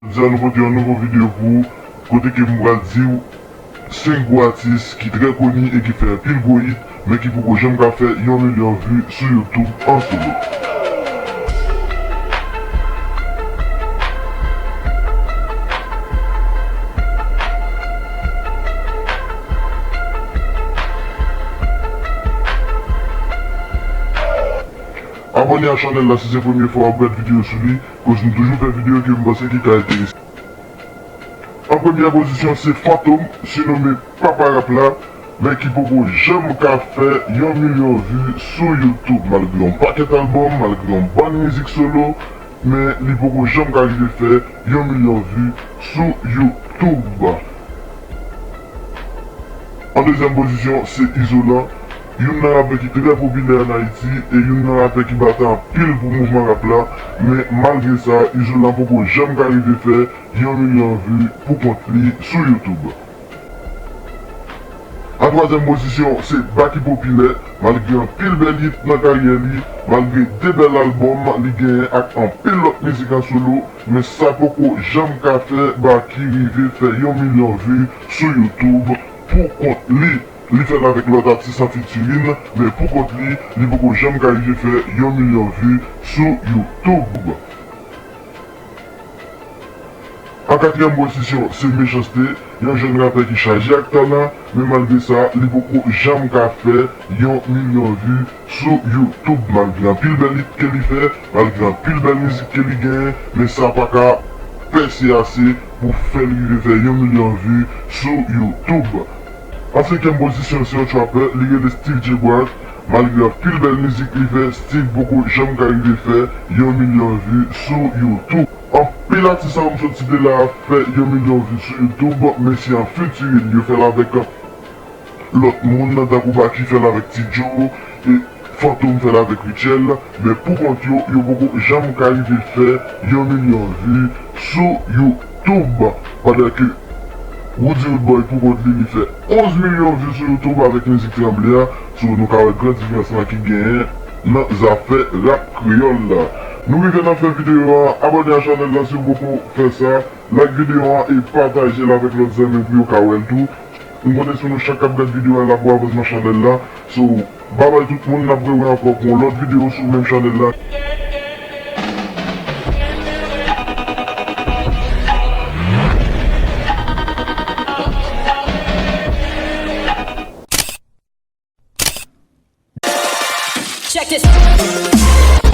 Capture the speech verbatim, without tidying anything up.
Jodi a nou pote yon nouvo videyo pou ou, kote ke m pral di w senk gwo atis ki trè koni e ki fè anpil gwo hit, men ki poko janm ka fè yon milyon vi sou YouTube an solo. Abòne a chanèl la si se premye fwa w ap gade videyo sou li, koz nou toujou fè videyo ke m panse ki ka enterese. An premyè pozisyon, se Fantom, sinome Papa Rap la, men ki poko janm ka fè yon milyon vi sou YouTube, malgre yon pakèt albòm, malgre yon bann mizik solo, men li poko janm ka rive fè yon milyon vi sou YouTube. An dezyèm pozisyon, se Izolan, youn nan rapè ki trè popilè ann Ayiti e youn nan rapè ki batay anpil pou mouvman rap la, men malgre sa, Izolan poko janm ka rive fè yon milyon vi pou kont li sou YouTube. An twazyèm pozisyon, se Baky Popilè, malgre anpil bèl hit nan karyè li, malgre de bèl albòm li genyen ak anpil lòt mizik an solo, men sa poko janm ka fè Baky rive fè yon milyon vi sou YouTube pou kont li. Li fè l avèk lòt atis an featuring, men pou kont li, li poko janm ka rive fè yon milyon vi sou YouTube. An katriyèm pozisyon, se Mechanste, yon jèn rapè ki chaje ak talan, men malgre sa, li poko janm ka fè yon milyon vi sou YouTube, malgre anpil bèl hit ke li fè, malgre anpil bèl mizik ke li genyen, men sa pa ka pèse ase pou fè l rive fè yon milyon vi sou YouTube. An senkyèm pozisyon, se yon trapper, li rele Steve J Brown. Malgre anpil bèl mizik li fè, Steve poko janm ka rive fè yon milyon vi sou YouTube. Anpil atis sa m sot site la fè yon milyon vi sou YouTube, men se an featuring yo fè l avèk lòt moun, tankou Baky fè l avèk Ti Joe, e Fantom fè l avèk Rutshelle, men pou kont yo, yo poko janm ka rive fè yon milyon vi sou YouTube. Pandan ke Roody Roodboy pou kont li, li fè onz milyon vi sou YouTube avèk mizik Tranble a, so nou ka wè gran diferans lan ki genyen nan zafè rap kreyòl la. Nou rive nan fen videyo a, abòne a chanèl la si w poko fè sa, like videyo a e pataje l avèk lòt zanmi w pou yo ka wè l tou. M konte sou nou chak k ap gade videyo a la pou avansman chanèl la. So, babay tout moun, n ap rewè ankò pou yon lòt videyo sou menm chanèl la. Check this.